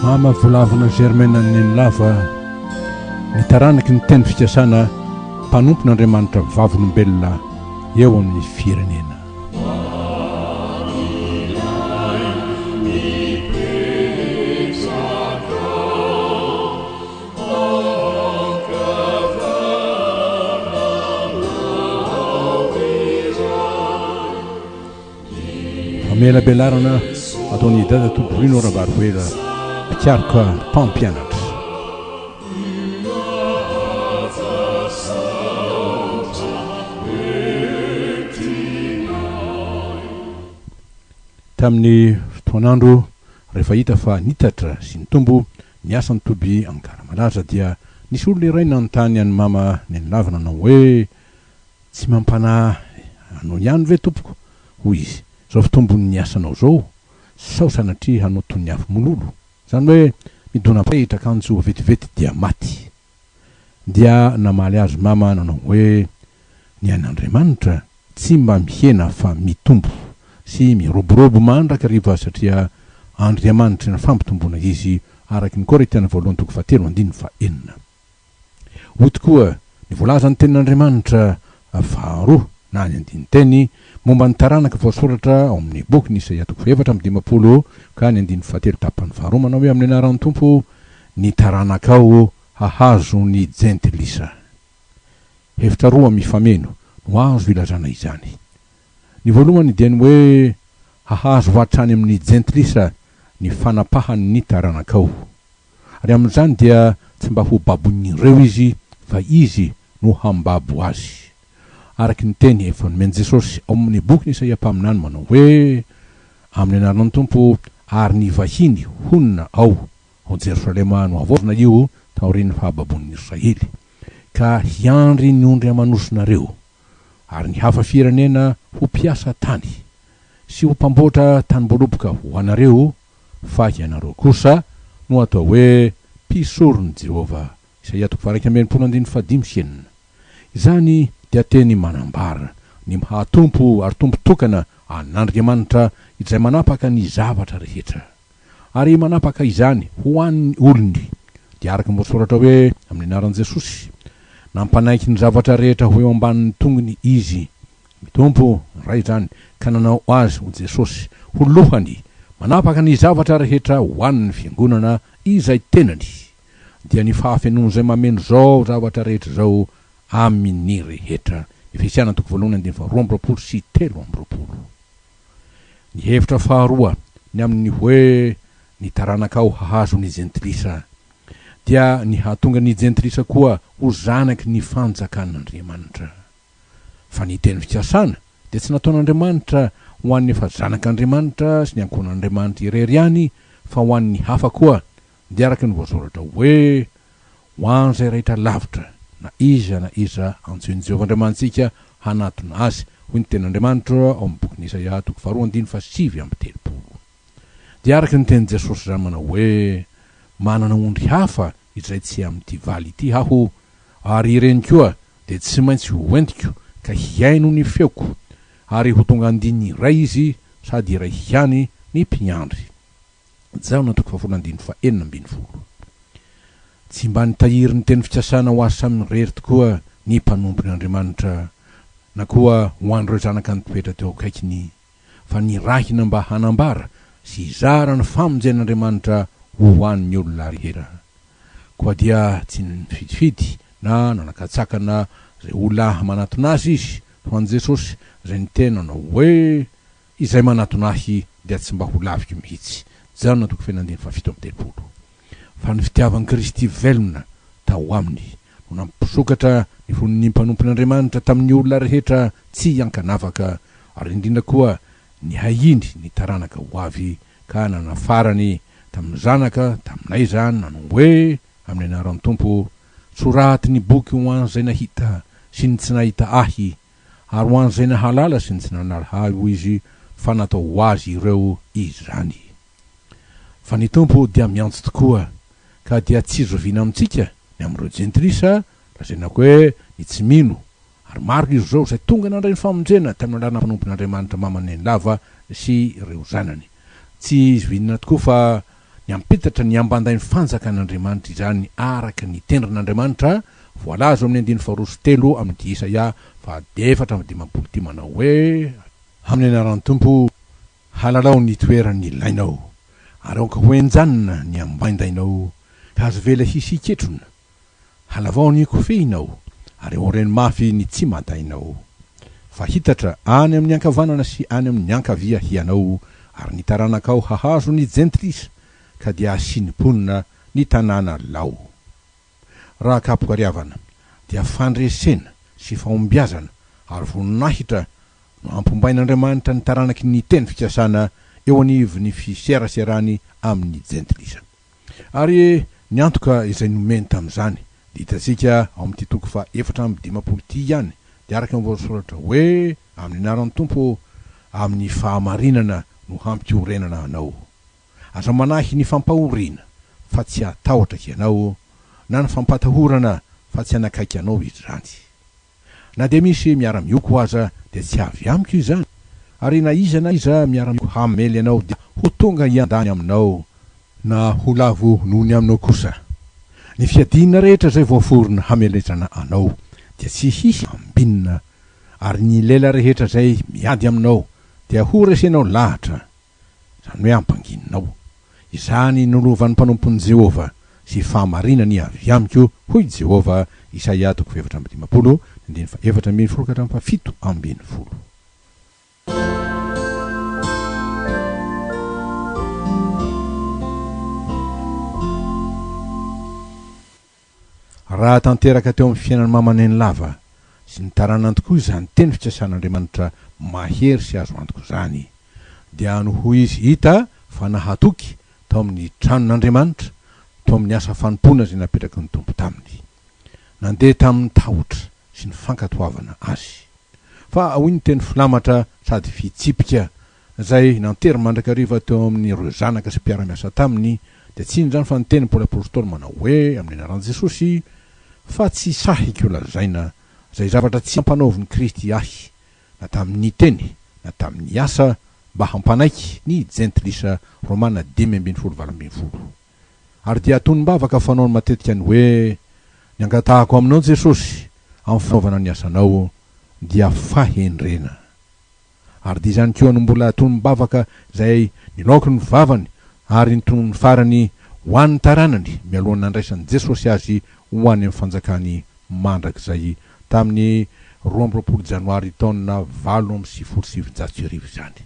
Mama Volavina Germaine Nenilava, ny taranaky ny teny fikasana, mpanompon'Andriamanitra vavolombelona eo amin'ny firenena. Famelabelarana ataon'i Dadatoa Bruno Rabaroela, mpikaroka mpampianatra. Tamin'ny fotoan'andro rehefa hita fa nitatra sy nitombo ny asan'ny toby Ankaramalaza dia nisy olona iray nanontany an'i Mama Nenilava nanao hoe, Tsy mampanahy anao ihany ve tompoko, hoy izy, izao fitombon'ny asanao izao, sao sanatria hanao toy ny afo mololo? Izany hoe midonam-pahitra kanjo vetivety dia maty. Dia namaly azy Mama nanao hoe, Ny an'Andriamanitra tsy mba mihena fa mitombo sy miroborobo mandrakariva satria Andriamanitry ny fampitomboana Izy araka ny Korintiana voalohany toko fahatelo andininy fahenina. Hoy tokoa ny voalazan'ny Tenin'Andriamanitra faharoa na ny andinin-teny momba ny taranaka voasoratra ao amin'ny bokin'i Isaia toko faha-54 ka ny andininy fahatelo tapany faharoa manao hoe amin'ny anaran'ny Tompo ny taranakao hahazo ny jentilisa. Hevitra roa mifameno no azo ilazana izany. Ny voalohany dia ny hoe hahazo hatrany amin'ny jentilisa ny fanapahan'ny taranakao. Ary amin'izany dia tsy mba ho babon'ireo izy fa izy no hambabo azy. Araka ny teny efa nomen'i Jesosy ao amin'ny bokin'i Isaia mpaminany manao hoe, Amin'ny anaran'ny Tompo ary ny vahiny honina ao ao Jerosalema nohavaozina io taorian'ny fahababoan'ny Israely, ka hiandry ny ondry aman'osinareo, ary ny hafa firenena ho mpiasa tany sy ho mpamboatra tanimboaloboka ho anareo, fa ianareo kosa no atao hoe mpisoron'i Jehovah. Isaia toko faha-61 andininy fahadimy sy enina. Izany dia teny manambara ny maha Tompo ary Tompo tokana an'Andriamanitra izay manapaka ny zavatra rehetra. Ary manapaka izany ho an'ny olony. Dia araka ny voasoratra hoe, amin'ny anaran'i Jesosy, nampanaiky ny zavatra rehetra ho eo ambanin'ny tongony Izy, Ny Tompo, ny Ray izany, ka nanao Azy ho Jesosy, ho Lohany, manapaka ny zavatra rehetra ho an'ny Fiangonana izay tenany, dia ny fahafenoan'izay mameno izao zavatra rehetra izao amin'ny rehetra. Efesiana toko voalohany andininy faha 22 sy 23. Ny hevitra faharoa ny amin'ny hoe ny taranakao hahazo ny jentilisa dia ny hahatonga ny jentilisa koa ho zanaky ny fanjakan'Andriamanitra. Fa ny teny fikasana dia tsy nataon'Andriamanitra ho an'ny efa zanak'Andriamanitra sy ny ankohonan'Andriamanitra irery ihany fa ho an'ny hafa koa, dia araka ny voasoratra hoe, Ho an'izay rehetra lavitra, na iza na iza antsoin'i Jehovah Andriamanitsika hanatona azy, hoy ny tenin'Andriamanitra ao amin'ny bokin'i Isaia toko faharoa andininy faha-39. Dia araka ny tenin'i Jesosy izany manao hoe, Manana ondry hafa izay tsy amin'ity valy ity aho, ary ireny koa dia tsy maintsy ho entiko ka hihaino ny feoko, ary ho tonga andininy iray izy sady iray ihany ny mpiandry. Jaona toko fahafolo andininy faha-16. Tsy mba nitahiry ny teny fikasana ho azy samy irery tokoa ny mpanompon' Andriamanitra, na koa ho an'ireo zanaka nitoetra teo akaikiny, fa nirahina mba hanambara sy hizara ny famonjen' Andriamanitra ho an'ny olona rehetra. Koa dia tsy nifidifidy na nanakatsakana izay olona manatona azy izy, toa an'i Jesosy izay niteny nanao hoe, Izay manatona ahy dia tsy mba ho laviko mihitsy. Jaona toko feno andininy faha-37. Fa ny fitiavan'i Kristy velona tao aminy no nampisokatra ny fon'ny mpanompon'Andriamanitra tamin'ny olona rehetra tsy ankanavaka, ary indrindra koa nihahiany ny taranaka ho avy ka nanafarany tamin'ny zanaka taminay izany nanao hoe, Amin'ny anaran'ny Tompo, soraty ny boky ho an'izay nahita sy ny tsy nahita ahy, ary ho an'izay nahalala sy ny tsy nanala ahy, hoy izy, fa natao ho azy ireo izany. Fa ny Tompo dia miantso tokoa, ka dia tsy zoviana amintsika ny amin'ireo jentilisa, lazaina koa hoe ny tsy mino, ary maro izy ireo izay tonga nandray ny famonjena tamin'ny alalan'ny mpanompon'Andriamanitra Mama Nenilava sy ireo zanany. Tsy zoviana tokoa fa. ny hampitatra ny ambandain'ny fanjakan'Andriamanitra izany araka ny tendrin'Andriamanitra voalaza ao amin'ny andininy faharoa sy telo amin'ity Isaia faha 54 ity manao hoe, Amin'ny anaran'ny Tompo, halalao ny toeran'ny lainao, ary aoka ho henjanina ny ambaindainao, ka aza avela hisy hiketrona. Halavao ny kofehinao, ary aoreno mafy ny tsimadainao. Fa hitatra any amin'ny ankavanana sy any amin'ny ankavia hianao, ary ny taranakao hahazo ny jentilisa, ka dia hasiany mponina ny tanàna lao. Raha kapoka ry havana, dia fandresena sy fahombiazana ary voninahitra no hampombain'Andriamanitra ny taranaky ny teny fikasana eo anivon'ny fiseraserany amin'ny jentilisa. Ary ny antoka izay nomeny tamin'izany dia hitantsika ao amin'ity toko faha 54 ity ihany, dia araka ny voasoratra hoe, Amin'ny anaran'ny Tompo, amin'ny fahamarinana no hampiorenana anao. Aza manahy ny fampahoriana, fa tsy hatahotra hianao, na ny fampatahorana, fa tsy hanakaiky anao izany. Na dia misy miara-mioko aza dia tsy avy amiko izany, ary na iza na iza miara-mioko hamely anao dia ho tonga hiandany aminao, na ho lavo noho ny aminao kosa. Ny fiadiana rehetra izay voaforona hamelezana anao dia tsy hisy ambinina, ary ny lela rehetra izay miady aminao dia ho resenao lahatra. Izany hoe ampangininao. Izany no lovan'ny mpanompon'i Jehovah, sy fahamarinany avy amiko, hoy Jehovah, Isaia toko faha-54, ny andininy faha-14 ka hatramin'ny faha-17. Raha tanteraka teo amin'ny fiainan'i Mama Nenilava sy ny taranany tokoa izany teny fikasan'Andriamanitra mahery sy azo antoka izany, dia noho izy hita fa nahatoky tao amin'ny tranon'Andriamanitra, tao amin'ny asa fanompoana izay napetraky ny Tompo taminy. Nandeha tamin'ny tahotra sy ny fankatoavana Azy. Fa hoy ny teny filamatra sady fitsipika izay nantery mandrakariva teo amin'ireo zanaka sy mpiara-miasa taminy, dia tsy inona izany fa ny tenin'i Paoly Apostoly manao hoe, Amin'ny anaran'i Jesosy, fa tsy sahiko lazaina izay zavatra tsy nampanaovin'i Kristy ahy, na tamin'ny teny, na tamin'ny asa, mba hampanaiky ny jentilisa Romana 15 18. Ary dia tonom-bavaka fanaony matetika ny hoe, Ny angatahako aminao Jesosy, amin'ny fanaovana ny asanao, dia fahendrena. Ary dia izany koa no mbola tonom-bavaka izay nilaoky ny vavany ary nitonony farany ho an'ny taranany mialohan'ny nandraisan'i Jesosy azy ho any amin'ny fanjakany mandrakizay tamin'ny 22 janoary taona 1998 izany.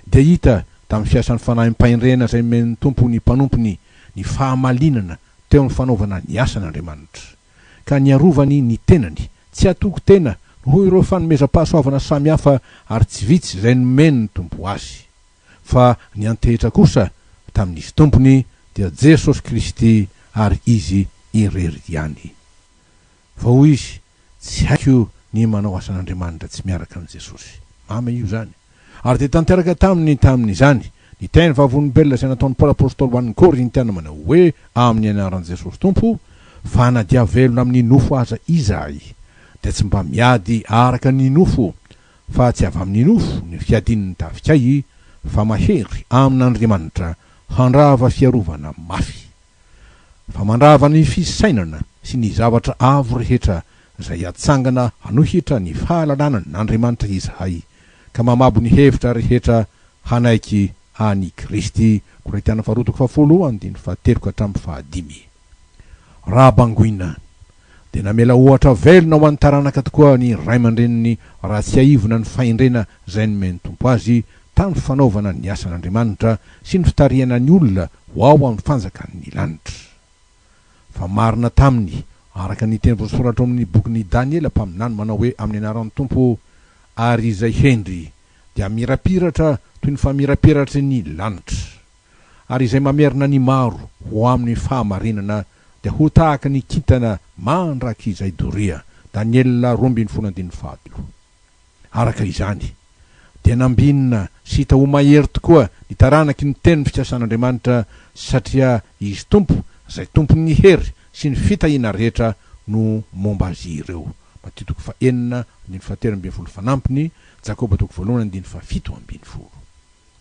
Dia hita tamin'ny fiasan'ny fanahim-pahendrena izay nomen'ny Tompo ny mpanompony ny fahamalinana teo amin'ny fanaovana ny asan'Andriamanitra. ka niarovany ny tenany, tsy hatoky tena noho ireo fanomezam-pahasoavana samihafa ary tsy vitsy izay nomen'ny Tompo azy, fa niantehitra kosa tamin'Izy Tompony, dia Jesosy Kristy ary Izy irery ihany. Fa hoy izy, Tsy haiko ny manao asan'Andriamanitra tsy miaraka amin'i Jesosy. Mamy io izany. Ary dia tanteraka taminy tamin'izany ny teny vavolombelona izay nataon'i Paoly Apostoly ho an'ny Korintiana manao hoe, Amin'ny anaran'i Jesosy Tompo, fa na dia velona amin'ny nofo aza izahay, dia tsy mba miady araka ny nofo, fa tsy avy amin'ny nofo ny fiadian'ny tafikay, fa mahery amin'Andriamanitra handrava fiarovana mafy. Fa mandrava ny fisainana sy ny zavatra avo rehetra izay atsangana hanohitra ny fahalalana an'Andriamanitra izahay, ka mamabo ny hevitra rehetra hanaiky an'i Kristy. Korintiana faharoa toko fahafolo andininy fahatelo ka hatramin'ny fahadimy. Raha bangoina, dia namela ohatra velona ho an'ny taranaka tokoa ny ray aman-dreniny raha tsiahivina ny fahendrena izay nomen'ny Tompo azy tamin'ny fanaovana ny asan'Andriamanitra sy ny fitarihana ny olona ho ao amin'ny fanjakan'ny lanitra. Fa marina taminy, araka ny teny voasoratra ao amin'ny bokin'i Daniela mpaminany manao hoe amin'ny anaran'ny Tompo, ary izay hendry dia hamirapiratra toy ny famirapiratry ny lanitra. Ary izay mamerina ny maro ho amin'ny fahamarinana dia ho tahaka ny kintana mandrakizay doria. Daniela 12 andininy fahatelo. Araka izany, dia nambinina sy hita ho mahery tokoa ny taranaky ny tenin'ny fikasan'Andriamanitra satria Izy Tompo, izay Tompon'ny hery sy ny fitahiana rehetra no momba azy ireo. Matio toko fahenina andininy fahatelo ambin'ny folo fanampiny, Jakoba toko voalohany andininy fahafito ambin'ny folo.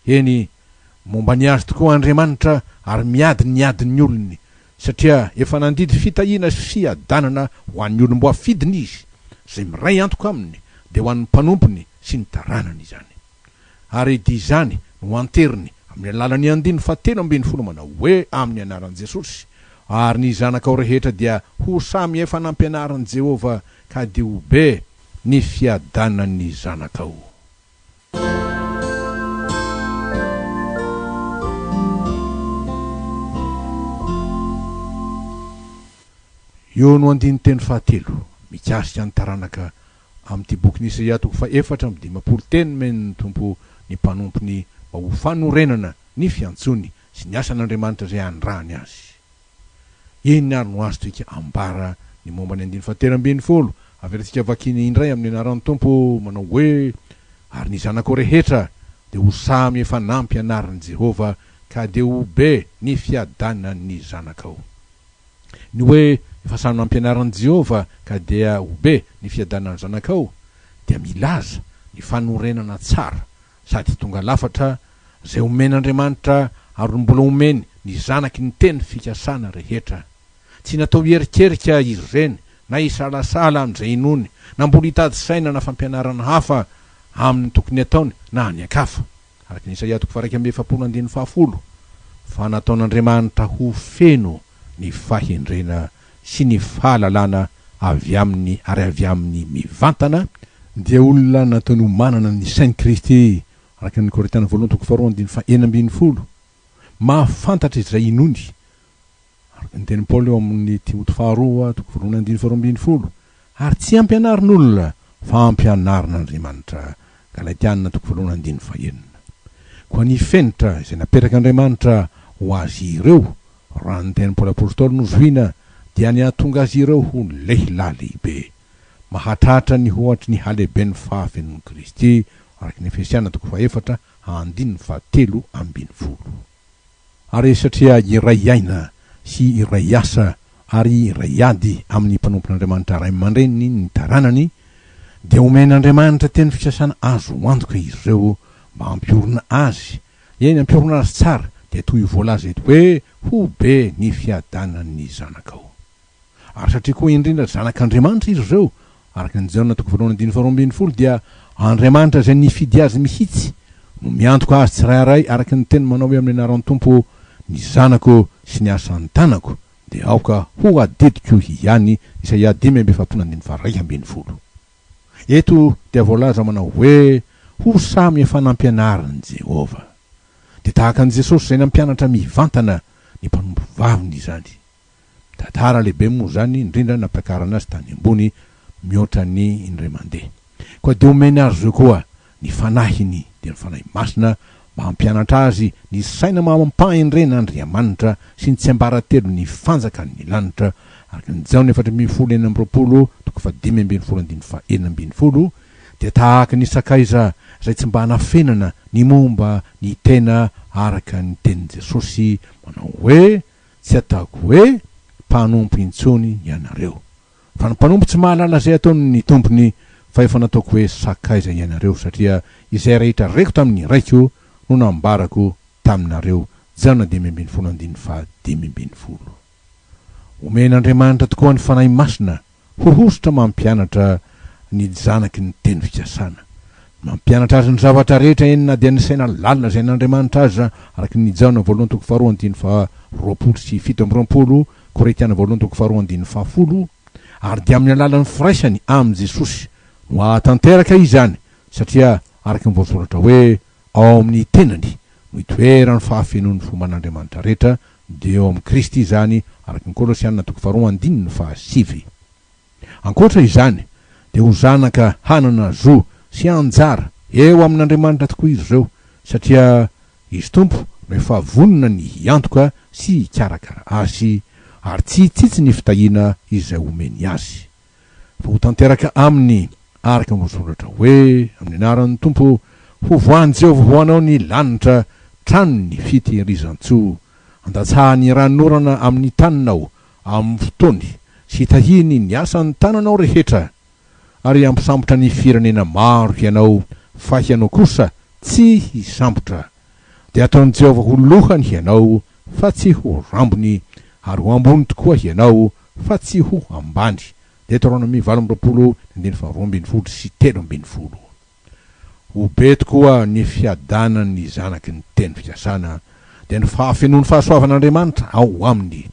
Eny, Momba ny azy tokoa Andriamanitra ary miady ny adin'ny olony, satria efa nandidy fitahiana sy fiadanana ho an'ny olom-boafidiny Izy, izay miray antoka aminy, dia ho an'ny mpanompony sy ny taranany izany. Ary dia izany no anteriny amin'ny alalan'ny andininy fahatelo ambin'ny folo manao hoe amin'ny anaran'i Jesosy, Ary ny zanakao rehetra dia ho samy efa nampianarin'i Jehovah, ka dia ho be ny fiadanan'ny zanakao. Io no andinin-teny fahatelo mikasika ny taranaka amin'ity bokin'i Isaia toko faha-54 teny nomen'ny Tompo ny mpanompony mba ho fanorenana ny fiantsoany sy ny asan'Andriamanitra izay anirahany azy. Inona ary no azontsika ambara ny momba ny andininy fahatelo ambin'ny folo? Avelantsika vakiana indray amin'ny anaran'ny Tompo manao hoe, Ary ny zanakao rehetra dia ho samy efa nampianarin'i Jehovah, ka dia ho be ny fiadanan'ny zanakao. Ny hoe efa samy nampianarin'i Jehovah, ka dia ho be ny fiadanan'ny zanakao, dia milaza ny fanorenana tsara sady tonga lafatra izay omen'Andriamanitra ary mbola omeny ny zanaky ny teny fikasana rehetra. Tsy natao hierikerika izy ireny na hisalasala amin'izay inoany na mbola hitady saina na fampianarana hafa amin'ny tokony hataony na any an-kafa. Araka ny Isaia toko faha-41 andininy fahafolo, fa nataon'Andriamanitra ho feno ny fahendrena sy ny fahalalana avy aminy ary avy aminy mivantana, dia olona nataony ho manana ny sain'i Kristy, araka ny Korintiana voalohany toko faharoa andininy faha-16, mahafantatra izay inoany, araka ny tenin'i Paoly ao amin'ny Timoty faharoa toko voalohany andininy faharoa ambin'ny folo, ary tsy ampianarin'olona fa ampianarin'Andriamanitra, Galatiana toko voalohany andininy fahenina. Koa ny fenitra izay napetrak'Andriamanitra ho azy ireo Raha ny tenin'i Paoly Apostoly no zohina dia ny hahatonga azy ireo ho lehilahy lehibe, mahatratra ny hoatry ny halehiben'ny fahafenoan'i Kristy, araka ny Efesiana toko fahefatra andininy fahatelo ambin'ny folo. Ary satria iray aina sy iray asa ary iray ady amin'ny mpanompon'Andriamanitra ray aman-dreniny ny taranany, dia omen'Andriamanitra teny fikasana azo antoka izy ireo mba hampiorina azy Eny, ampiorina azy tsara, dia toy io voalaza eto hoe, Ho be ny fiadanan'ny zanakao. Ary satria koa indrindra zanak'Andriamanitra izy ireo, araka ny Jaona toko voalohany andininy faharoa ambin'ny folo, dia Andriamanitra izay nifidy azy mihitsy no miantoka azy tsirairay araka ny teny manao hoe amin'ny anaran'ny Tompo, Ny zanako sy ny asan-tanako dia aoka ho adidiko ihany, Isaia 45 andininy faha-11. Eto dia voalaza manao hoe ho samy efa nampianarin'i Jehovah. Dia tahaka an'i Jesosy izay nampianatra mivantana ny mpanompovaviny izany. Tantara lehibe moa izany, indrindra nampiakarana azy tany ambony mihoatra ny indray mandeha. Koa dia omeny azy ireo koa ny Fanahiny, dia ny Fanahy Masina, mba hampianatra azy ny saina amam-pahendren'Andriamanitra sy ny tsiambaratelon'ny fanjakan'ny lanitra, araka ny Jaona 14 26, toko faha-15 andininy faha-16, dia tahaka ny sakaiza izay tsy mba anafenana ny momba ny tena araka ny tenin'i Jesosy manao hoe, Tsy ataoko hoe mpanompo intsony ianareo. Fa ny mpanompo tsy mahalala izay ataony ny tompony, fa efa nataoko hoe sakaiza ianareo, satria izay rehetra reko tamin'ny Raiko no nambarako taminareo. Jaona 15 andininy faha-15. Omen'Andriamanitra tokoa ny Fanahy Masina ho hosotra mampianatra ny zanaky ny teny fikasana. Mampianatra azy ny zavatra rehetra, eny na dia ny saina lalina izay an'Andriamanitra aza, araka ny Jaona voalohany toko faharoa andininy faha-27. Korintiana voalohany toko faharoa andininy fahafolo, ary dia amin'ny alalan'ny firaisany amin'i Jesosy no hahatanteraka izany, satria araka ny voasoratra hoe, Ao amin'ny tenany no itoeran'ny fahafenoan'ny fomban'Andriamanitra rehetra, dia eo amin'i Kristy izany, araka ny Kolosiana toko faharoa andininy fahasivy. Ankoatra izany, dia ho zanaka hanana zo sy anjara eo amin'Andriamanitra tokoa izy ireo, satria Izy Tompo no efa vonona ny hiantoka sy hikarakara azy, ary tsy hitsitsy ny fitahiana izay omeny azy. Fa ho tanteraka aminy, araka ny voasoratra hoe, Amin'ny anaran'ny Tompo, hovoahan'i Jehovah ho anao ny lanitra, tranony fitehirizan-tsoa. Handatsahany ranonorana amin'ny taninao amin'ny fotoany, sy hitahiany ny asan'ny tananao rehetra. Ary hampisambotra ny firenena maro hianao, fa hianao kosa tsy hisambotra. Dia hataon'i Jehovah ho lohany hianao, fa tsy ho rambony, ary ho ambony tokoa hianao, fa tsy ho ambany. Deoteronomia 28, andininy faharoa ambin'ny folo sy 13. Ho be tokoa ny fiadanan'ny zanaky ny teny fikasana, dia ny fahafenoan'ny fahasoavan'Andriamanitra ao aminy.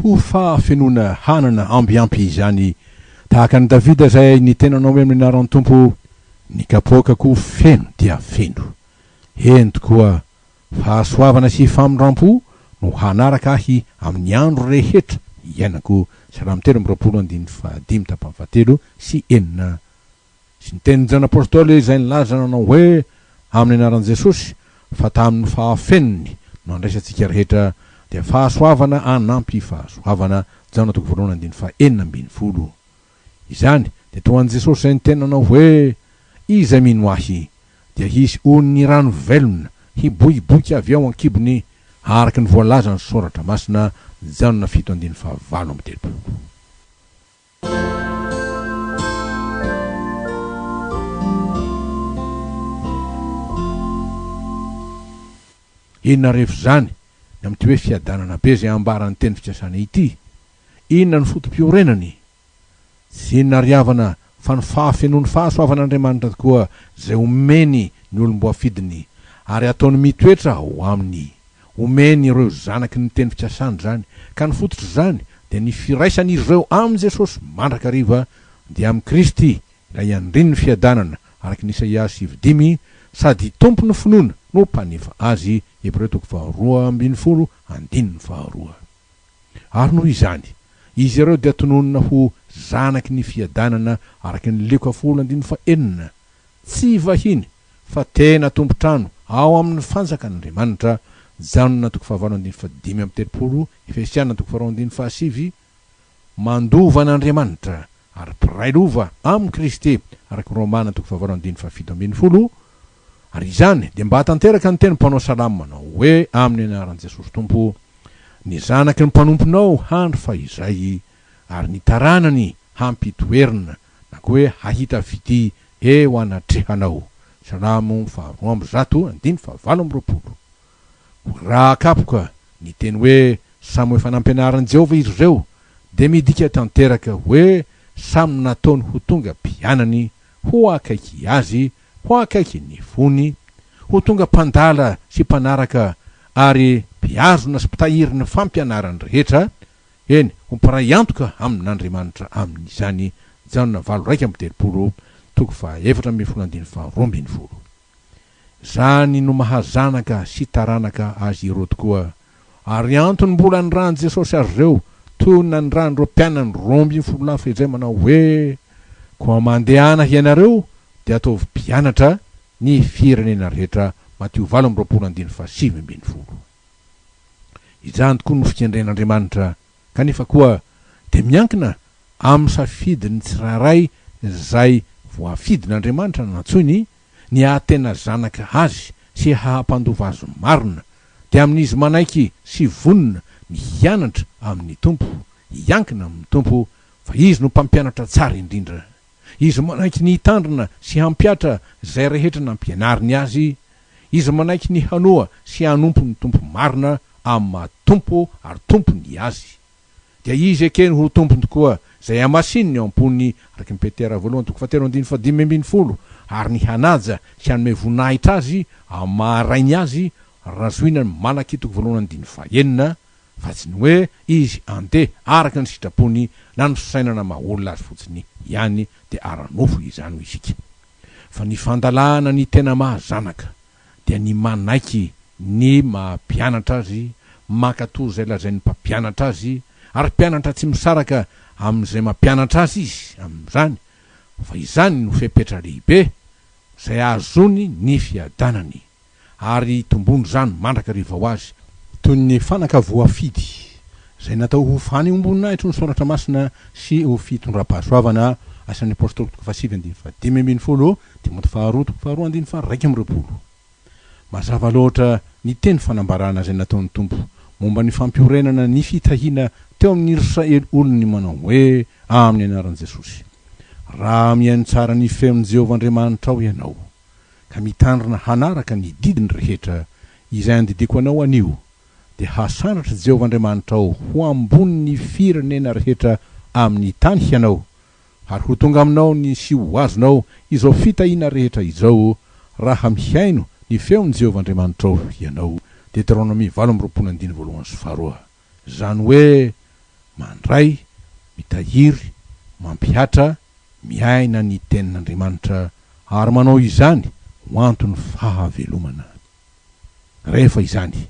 Ho fahafenoana hanana ambiampy izany, tahaka an'i Davida izay niteny anao hoe amin'ny anaran'ny Tompo, Ny kapoakako feno dia feno. Eny tokoa, fahasoavana sy famindram-po no hanaraka ahy amin'ny andro rehetra iainako. Salamo 23 andininy fahadimy tapany fahatelo sy enina. Sy ny tenin'i Jaona Apostoly izay nilaza nanao hoe, Amin'ny anaran'i Jesosy, fa tamin'ny fahafenony no andraisantsika rehetra, dia fahasoavana anampy fahasoavana, Jaona toko voalohany andininy faha-16. Izany dia toa an'i Jesosy izay niteny nanao hoe, Izay mino Ahy, dia hisy onin'ny rano velona hiboiboika avy ao an-kibony, araka ny voalazan'ny Soratra Masina, Jaona fito andininy faha-38. Inona rehefa izany ny amin'ity hoe fiadanana be izay ambaran'ny teny fikasana ity? Inona no foto-piorenany? Tsy inona ry havana fa ny fahafenoan'ny fahasoavan'Andriamanitra tokoa izay omeny ny olom-boafidiny ary ataony mitoetra ao aminy. Omeny ireo zanaky ny teny fikasana izany, ka ny fototr'izany dia ny firaisan'izy ireo amin'i Jesosy mandrakariva, dia amin'i Kristy, ilay Andrin'ny fiadanana, araka ny Isaia sivy dimy, sady Tompon'ny finoana no Mpanefa azy, Hebreo toko faharoa ambin'ny folo andininy faharoa. Ary noho izany, izy ireo dia tononina ho zanaky ny fiadanana araka ny Lioka folo andininy fahenina, Tsy vahiny, fa tena tompon-trano ao amin'ny fanjakan'Andriamanitra, Jaona toko fahavalo andininy fahadimy amby telopolo, Efesiana toko faharoa andininy fahasivy, mandova an'Andriamanitra ary mpiray lova amin'i Kristy, araka ny Romana toko fahavalo andininy fahafito ambin'ny folo, ary izany dia mba hahatanteraka ny teny mpanao salamo manao hoe amin'ny anaran'i Jesosy Tompo, Ny zanaky ny mpanomponao handry fahizay, ary ny taranany hampitoerina, na koa hoe hahita fitia eo anatrehanao. Salamo faharoa amby zato andininy fahavalo amby roapolo. Koa raha akapoka ny teny hoe samy ho efa nampianarin'i Jehovah izy ireo, dia midika tanteraka hoe samy nataony ho tonga mpianany, ho akaiky azy, ho akaiky ny fony, ho tonga mpandala sy mpanaraka ary mpihazona sy mpitahiry ny fampianarany rehetra, Eny, ho mpiray antoka amin'Andriamanitra amin'izany, Jaona valo 31, toko faha-14 andininy faha-12. Izany no maha zanaka sy taranaka azy ireo tokoa, ary antony mbola anirahan'i Jesosy azy ireo toy ny nanirahan'ireo mpianany 12 lahy fehizay manao hoe, Koa mandehana hianareo dia ataovy mpianatra ny firenena rehetra, Matio 28 andininy faha-19. Izany tokoa no fikendren'Andriamanitra, kanefa koa dia miankina amin'ny safidin'ny tsirairay izay voafidin'Andriamanitra nantsoiny ny haha-tena zanaka azy sy haha-mpandova azy marina, dia amin'izy manaiky sy vonona ny hianatra amin'ny Tompo, hiankina amin'ny Tompo, fa Izy no Mpampianatra tsara indrindra. Izy manaiky ny hitandrina sy hampihatra izay rehetra nampianariny azy. Izy manaiky ny hanoa sy hanompo ny Tompo marina amin'ny maha Tompo ary Tompony azy. Dia Izy ekeny ho Tompony tokoa izay hamasininy ao am-pony araka ny Petera voalohany toko fahatelo andininy fahadimy ambin'ny folo ary ny hanaja sy hanome voninahitra Azy amin'ny maha Rainy Azy raha zohina ny Malakia toko voalohany andininy fahenina fa tsy ny hoe izy andeha araka ny sitrapony na ny fisainana maha olona azy fotsiny ihany dia ara-nofo izany hoy isika. Fa ny fandalana ny tena maha zanaka dia ny manaiky ny maha mpianatra azy, mankatò izay lazain'ny mpampianatra azy, ary mpianatra tsy misaraka amin'izay mampianatra azy izy amin'izany fa izany no fepetra lehibe izay ahazoany ny fiadanany. ary tombony izany mandrakariva ho azy, toy ny fanaka voafidy, izay natao ho fanehoam-boninahitry ny Soratra Masina sy ho fitondram-pahasoavana, Asan'ny Apostoly toko fahasivy andininy fahadimy ambin'ny folo, Timoty faharoa toko faharoa andininy faha-21. Mazava loatra ny teny fanambarana izay nataon'ny Tompo momba ny fampiorenana ny fitahiana teo amin'ny Israely olony manao hoe, Amin'ny anaran'i Jesosy, raha mihaino tsara ny feon'i Jehovah Andriamanitrao ianao, ka mitandrina hanaraka ny didiny rehetra izay andidiako anao anio, dia hasandratr'i Jehovah Andriamanitrao ho ambonin'ny firenena rehetra amin'ny tany hianao, ary ho tonga aminao ny sy ho azonao izao fitahiana rehetra izao, raha mihaino ny feon'i Jehovah Andriamanitrao hianao. Deteronomia 28 andininy voalohany sy faharoa. Izany hoe mandray, mitahiry, mampihatra, miaina ny Tenin'Andriamanitra ary manao izany ho anton'ny fahavelomana. Rehefa izany,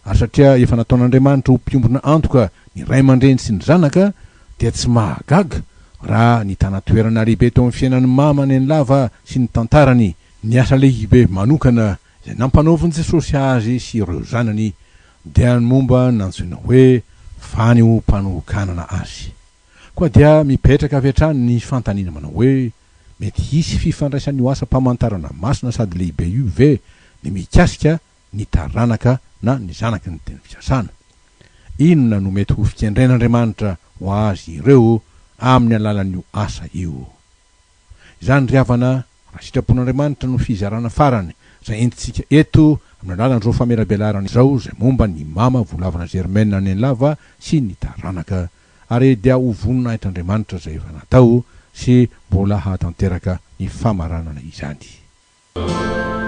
ary satria efa nataon'Andriamanitra ho mpiombona antoka ny ray aman-dreny sy ny zanaka, dia tsy mahagaga raha nitana toerana lehibe teo amin'ny fiainan'i Mama Nenilava sy ny tantarany ny asa lehibe manokana izay nampanaovin'i Jesosy azy sy ireo zanany, dia ny momba ny nantsoina hoe fanehoam-panokanana azy. Koa dia mipetraka avy hatrany ny fanontaniana manao hoe, mety hisy fifandraisan'io asam-pamantarana masina sady lehibe io ve ny mikasika ny taranaka na ny zanaky ny teny fikasana? Inona no mety ho fikendren'Andriamanitra ho azy ireo amin'ny alalan'io asa io? Izany ry havana, raha sitrapon'Andriamanitra no fizarana farany izay entintsika eto amin'ny alalan'izao famelabelarana izao izay momba ny Mama Volavana Germaine Nenilava sy ny taranaka ary dia ho voninahitr'Andriamanitra izay efa natao sy mbola hahatanteraka ny famaranana izany.